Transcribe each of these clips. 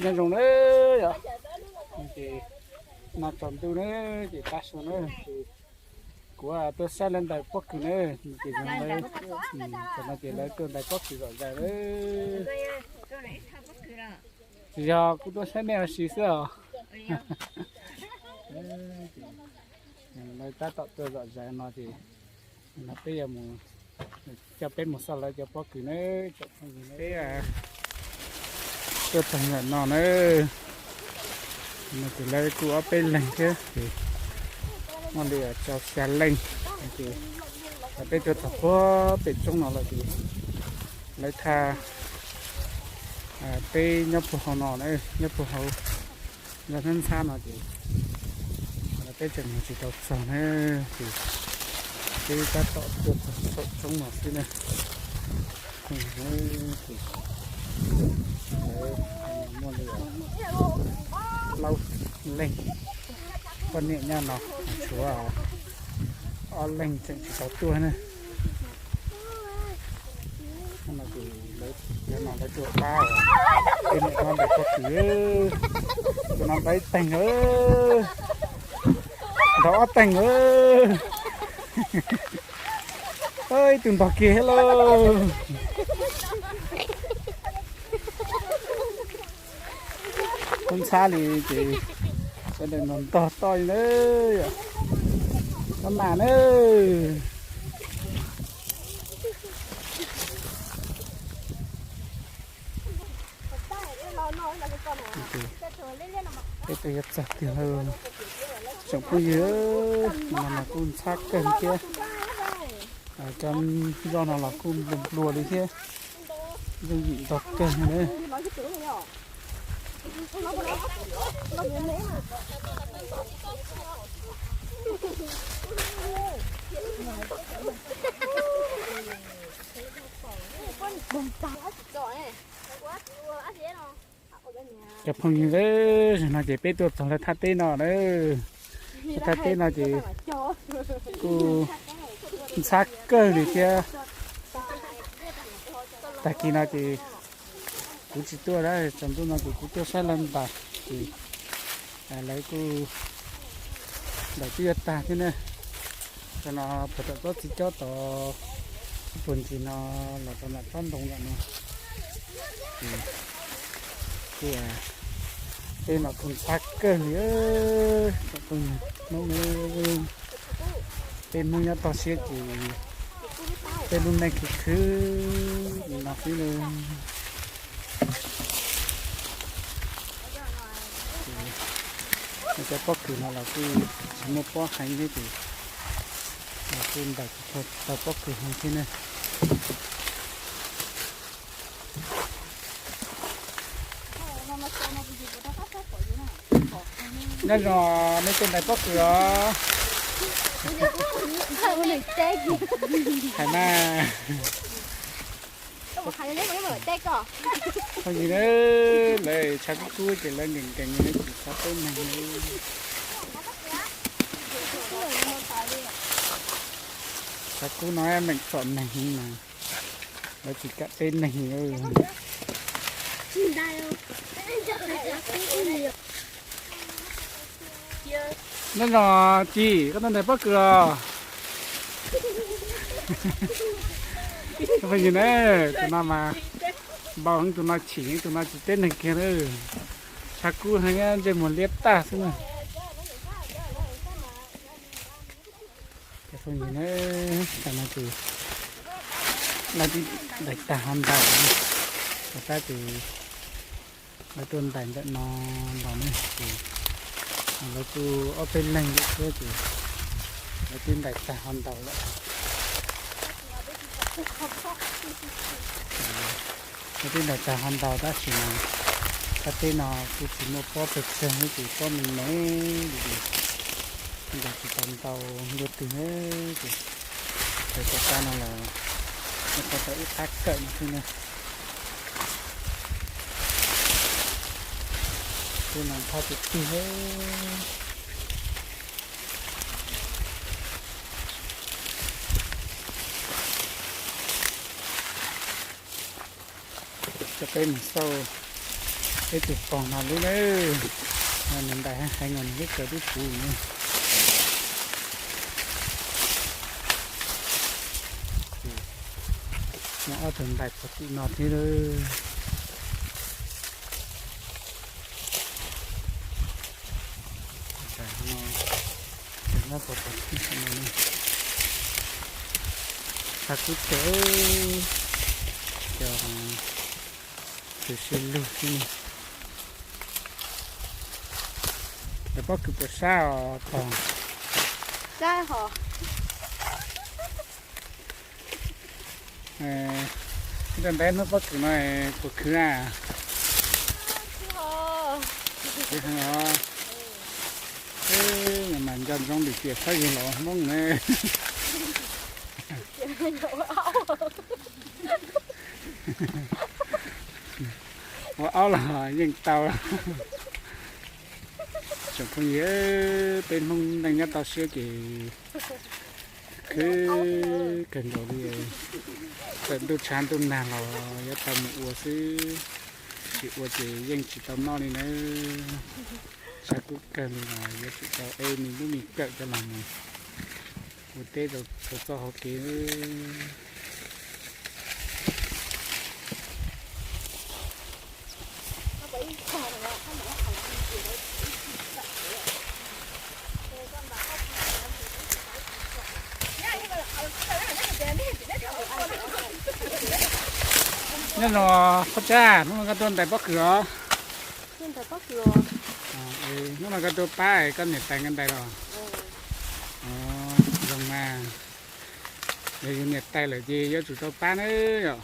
Nyob zoo na yom, ces no tsaus ntuj na, ces tav su na, ces kuv tuaj saib lawv ntais pob kws na, ces lawv, tam no ces lawv tuaj ntais pob kws zom zaws na. Tsis yog, kuv tuaj saib nej ua si xwb os. Lawv tab tom tuaj zom zaws no ces no peb yuav mus, coj peb mus xauj lawv cov pob kws na. Peb tuaj txog ntawm no na, no ces lawv kuj ob peb leeg thiab ces muaj li rau xya leej. Ces peb tuaj txog puag pem roob no lawm ces lawv thaj peb nyob puag hauv no, nyob puag hauv zos ntxhab ntxhab no ces peb tseem mus tsis tau txog na, ces peb tab tom tuaj txog saum roob no xwb na. Muaj li plaub leeg poj niam nyob no, tshuav ob leeg tseem tsis tau tuaj na. Cov no lawv tuaj pab, peb niam hlob ntais pob kws, tus no ntaus ib teeg, ntaus ob teeg. Ib tug ntog kiag thiab lauj. Kub ntxhab li ces sawv daws ntog ntog toj li na, yog maj mam na. Peb twb yuav txog tiag lawm tsoom phooj ywg, no mas kuj ntxhab kawg thiab. Cov zoj no los kuj nplua nplua li thiab, yooj yim ntog kawg na. Cov phooj ywg, zaum no ces peb tuaj txog lawv thaj teb no na. Lawv thaj teb no ces kuj ntxhab kawg li thiab. Tag kis no ces kuv tsis tuaj, tsaus ntuj no ces kuv tuaj saib lawv ntais ces lawv kuj ntais twb yuav tag thiab na. Tam no pem tom tsob txiv cob tod, ib puag ntsis no los rau nram tsob ntoo lawm no. Kuj, tej no kuj ntxhab kawg li. Hnub no peb Hmoob nyob toj siab ces peb lub neej khwv khwv li no xwb na. Cov pob kws no los kuj tsis muaj pob heev thiab ces los kuj ntais tsis tau pob kws heev thiab na. Nyob zoo, nej tuaj ntais pob kws os? Hais mas. Phooj ywg, lawv tshav kub kub ces lawv nkees nkees, lawv tsis txhob teb neeg. Tshav kub no meem txom neeg mas, lawv tsis kam teb neeg. Nyob zoo Ci, koj tuaj ntais pob kws los? Phooj ywg na, tus no mas npau heev, tus no chim heev, tus no tsis teb neeg kiag na. Tshav kub heev, ntsej muag liab tag xwb na. Cov phooj ywg na, tam no ces lawv twb ntais tag ho ntaus, tom qab ces lawv tuaj ntais ntawm no los ne ces lawv kuj ob peb leeg lawm thiab ces lawv twb ntais tag ho ntaus lawm. Lawv twb ntais tag ho ntaus tab sis mas thaj teb no kuj tsis muaj pob pes tsawg, ces pob me me li ces ntais tsis tau ntau ntuj twg na. Ces tom qab no los nyob tau ib qab kawm no xwb na. Teb no ntxhab tiag tiag. Coj peb mus xauj Peb tus pog no lub na, nws ntais heev heev os, nws lub kawm twb puv ne. Muaj ob tug ntais pov tim no thiab lawm. Sab kub kawg, cov tus sib lug xwb ne. Cov pob kws puas sab os pog? Sab hos. Ntawm hnub pob kws no puas khwv na? Khwv heev os. Mas nco ntsoov lwm tiam txhob yug los ua Hmoob ne. Ua aub los yeej tau. Tsoom phooj ywg, peb Hmoob neej nyob toj siab ces khwv kawg nkaus li. Txawm ntuj tshav ntuj nag los yuav tau mus ua xwb, tsis ua ces yeej tsis tau noj li nawb. Sab kub kawg li los yuav tsum tau ev me lub me kawm coj los mus ua teb rau txoj hauv kev. Nyob zoo phob tsab, hnub no koj tuaj ntais pob kws os? Hnub no koj tuaj pab koj niam tais nkawd ntais los? Zoo mas, yog yus niam tais lawm ces yuav tsum tau pab nawb yom.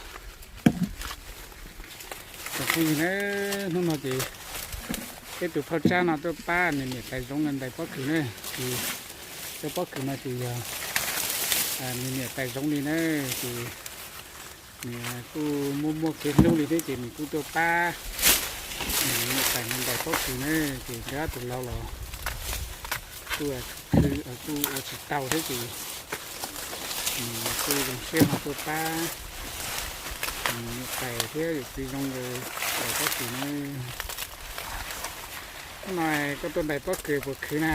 Tsoom phooj ywg na, hnub no ces peb tus phauj Tsab no tuaj pab nws niam tais Zoov nkawd ntais pob kws na. Ces cov pob kws no ces yog nws niam tais Zoov li na, ces nws kuj muaj muaj kev hlub li thiab ces nws kuj tuaj pab nws niam tais nkawd ntais pob kws na. Ces nkawd ob tug laus los kuj khwv kuj ua tsis tau thiab ces nws kuj zoo siab ho tuaj pab nws niam tais thiab yawm txiv Zoov nkawd ntais pob kws na. Hnub no koj tuaj ntais pob kws puas khwv na?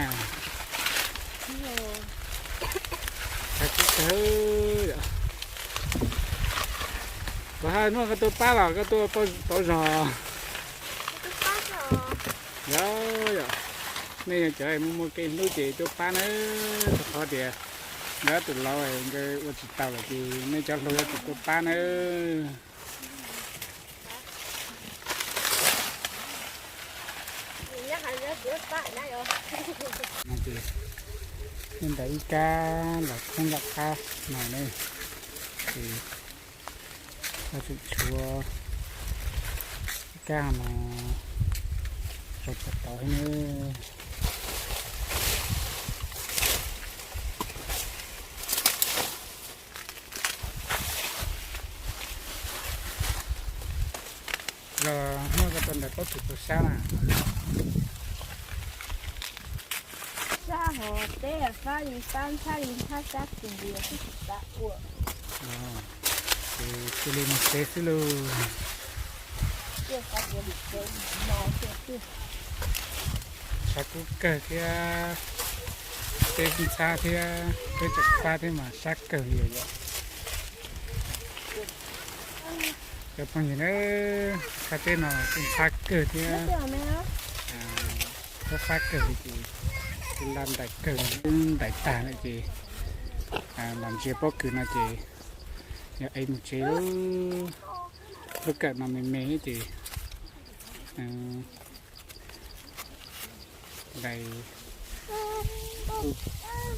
Khwv kawg. Puas hais hnub no koj tuaj pab los koj tuaj pauv zog? Yog yom, nej yog cov muaj muaj kev hlub ces tuaj pab nawb. Rau qhov tias nkawd ob tug laus nkawd ua tsis tau lawm ces nej cov hluas yuav tsum tuaj pab nawb. Nej ntais ib kab los thoob nram qab no ne, ces koj tsum tshuav ib kab no rau puag tod thiab ne. Los hnub no koj tuaj ntais pob kws puas sab na? Sab hos, teb fab li fab, ntxhab li ntxhab, sab kawg li xwb tsis xav ua. Ces cia li mus tsev xwb lauj. Sab kub kawg thiab, teb ntxhab thiab, teb tseem fab thiab mas sab kawg li yom. Cov phooj ywg na, qab teb no kuj ntxhab kawg thiab, fab fab kawg li ces, la ntais kawg, ntais tag lawm ces los ntsia pob kws no ces yog ev mus tsev lub, lub kawm no me me ces ntais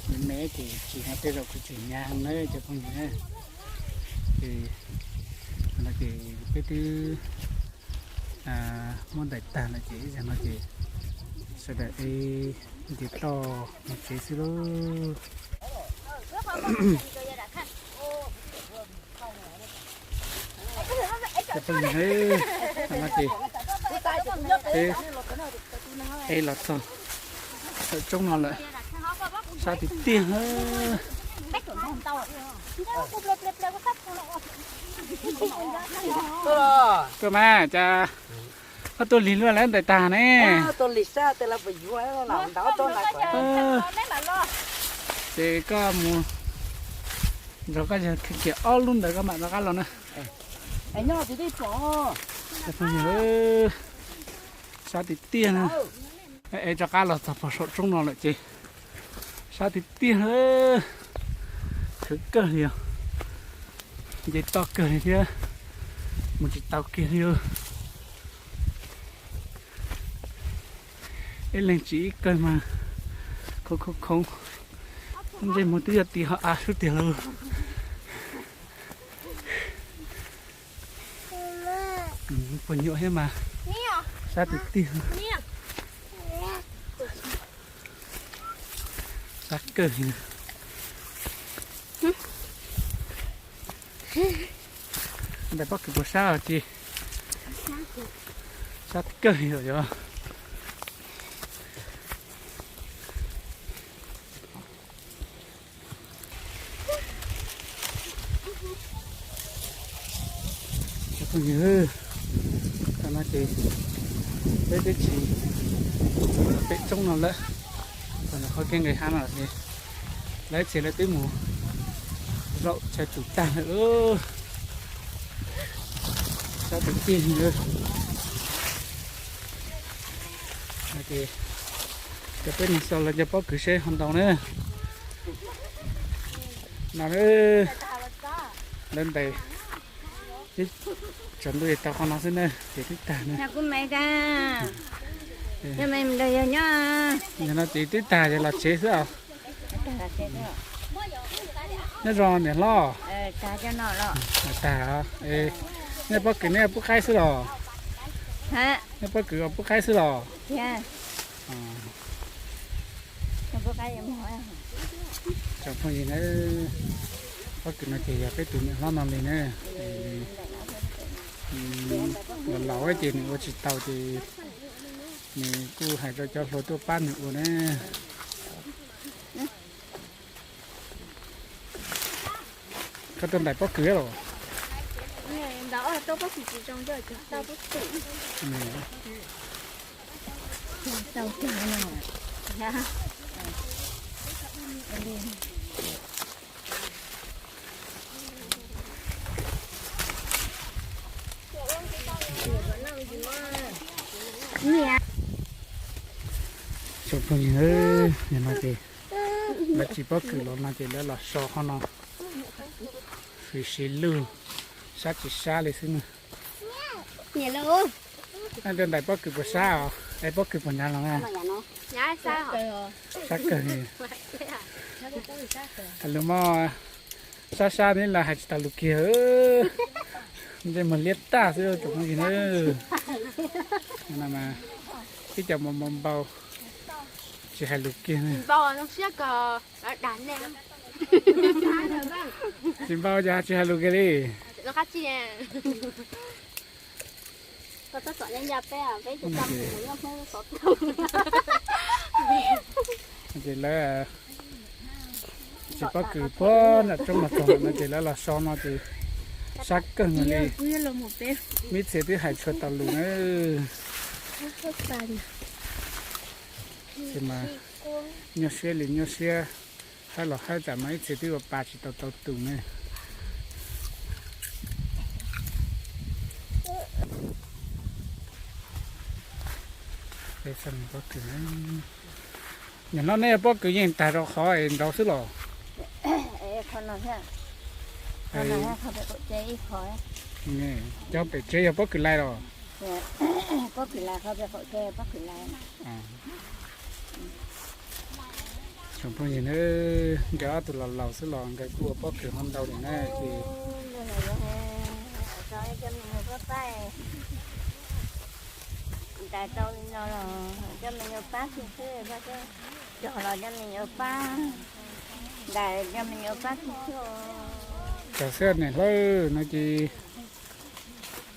me me ces tsis hais tej zaum kuj tseem hnyav heev na cov phooj ywg na. Ces no ces peb twb muab ntais tag no ces ib zaug no ces sawv daws ev nce toj mus tsev xwb lauj. Cov phooj ywg, no ces peb ev los txog saum roob no lawm, sab tiag tiag. Tuaj mas cas Koj tua lig luaj lawm ntais tag ne. Ces koj mus nrog koj yawg khiav ob lub ntawd koj mam rov qab los na. Sab tiag tiag na. Es rov qab los txog pog saum roob no lawm ces sab tiag tiag na. Khwv kawg li os. Nce toj kawg li thiab, mus tsis tau kiag li. Ib leeg tsis ib kawg mas khoov khoov khoov. Ntsej muag twb yog tis ho av xwb tiag lauj. Puas nyuam thiab mas, sab tiag tiag. Sab kawg li. Ntais pob kws puas sab os tsis? Sab kawg li yom. Phooj ywg, tam no ces peb twb tsis pem roob no lawm, qhov kev nqis hav no ces lawv txhia lawv twb mus zaum chaw tsum tag lawm. Sab tiag tiag li. Ces cov peb neeg xaus los cov pob kws seb ho ntau na. No lawv ntais tsaus ntuj tau qhov no xwb na ces twb tag na. Yog no ces twb tag ces los tsev xwb os. Nyob zoo niam hlob. Tag, nej pob kws nej pub qaib xwb los? Nej pob kws pub qaib xwb los? Tsoom phooj ywg na, pob kws no ces yog peb tus niam hlob no li na. Los laus ces nws ua tsis tau ces nws kuj hais rau cov hluas tuaj pab nws ua na. Koj tuaj ntais pob kws los? Tsoom phooj ywg, no ces lawv tsis pob kws los no ces lawv los so qhov no, fwm siv lug, sab tsis sab li xwb na. Tuaj ntais pob kws puas sab os? Es pob kws puas hnyav los na? Sab kawg li. Lus mo sab sab ne los hais tsis tau lus kiag. Ntsej muag liab tag xwb tsoom phooj ywg na. Ib co npau npau tsis hais lus kiag. Tsis npau ces tsis hais lus kiag li. Ces lawv tsis pob kws puag nram roob no txog no ces lawv los so no ces sab kawg no li. Ib txhia twb hais tshua tau lus na. Ces mas nyuaj siab li nyuaj siab, hawb los hawb tas mas ib txhia twb ua pa tsis tau tau tus ne. Nim no nej pob kws yeej tag rau qhov es nraud xwb los? Cov pem tsev yog pob kws lais los? Tsoom phooj ywg, nkawd ob tug laus laus xwb los nkawd kuj ua pob kws ho ntau li na ces ntais tau li no los coj me nyuam pab kiag xwb, cog los coj me nyuam pab, ntais coj me nyuam pab kiag xwb. Cog xwb niam hlob, no ces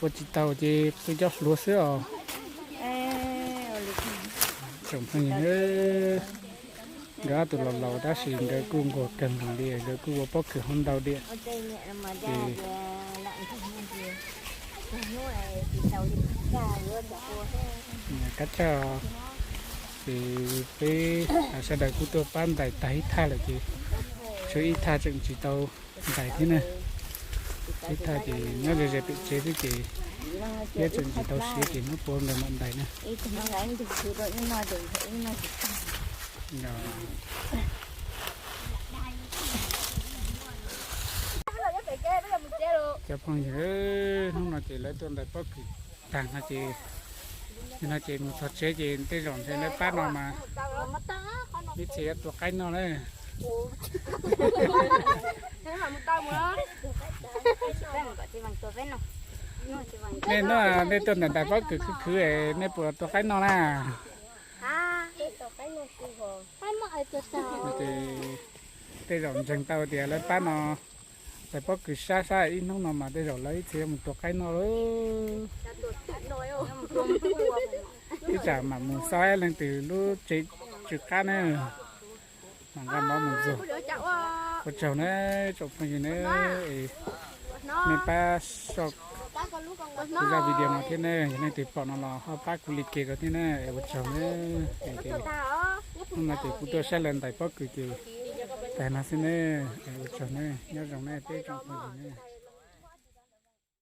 ua tsis tau ces pw cob hluav xwb os. Tsoom phooj ywg, nkawd ob tug laus laus tab sis nkawd kuj nquag kawg nkaus li, nkawd kuj ua pob kws ho ntau diam. Ces Kab tsaug, ces peb sawv daws kuj tuaj pab ntais tag ib thaj lawm ces tshuav ib thaj tseem tsis tau ntais thiab na. Ib thaj ces nyob ze ze pem tsev xwb ces thiab tseem tsis tau siav ces hnub puav nkawd mam ntais na. Cov phooj ywg, hnub no ces lawv tuaj ntais pob kws tag no ces, no ces mus txog tsev ces tej zaum ntshe lawv pab no mas ib txhia yuav tua qaib noj na. Nej no nej tuaj ntais ntais pob kws khwv khwv es nej puas tua qaib noj na? Ces tej zaum ntseeg tau tias lawv pab no ntais pob kws sab sab ib hnub no mas tej zaum lawv ib txhia yuav mus tua qaib noj lauj. Ib tsam mam mus xauj leej twg lub tsev tsw qab na, mam nqa mov mus ntxuag. Ua tsaug na tsoom phooj ywg na, nej pab soj kuv zaj video no thiab na, yog leej twg pom no los ho pab kuv like rau thiab na, ua tsaug na. Hnub no ces kuv tuaj saib lawv ntais pob kws ces tag no xwb na, ua tsaug na, nyob zoo na peb tsoom phooj ywg na.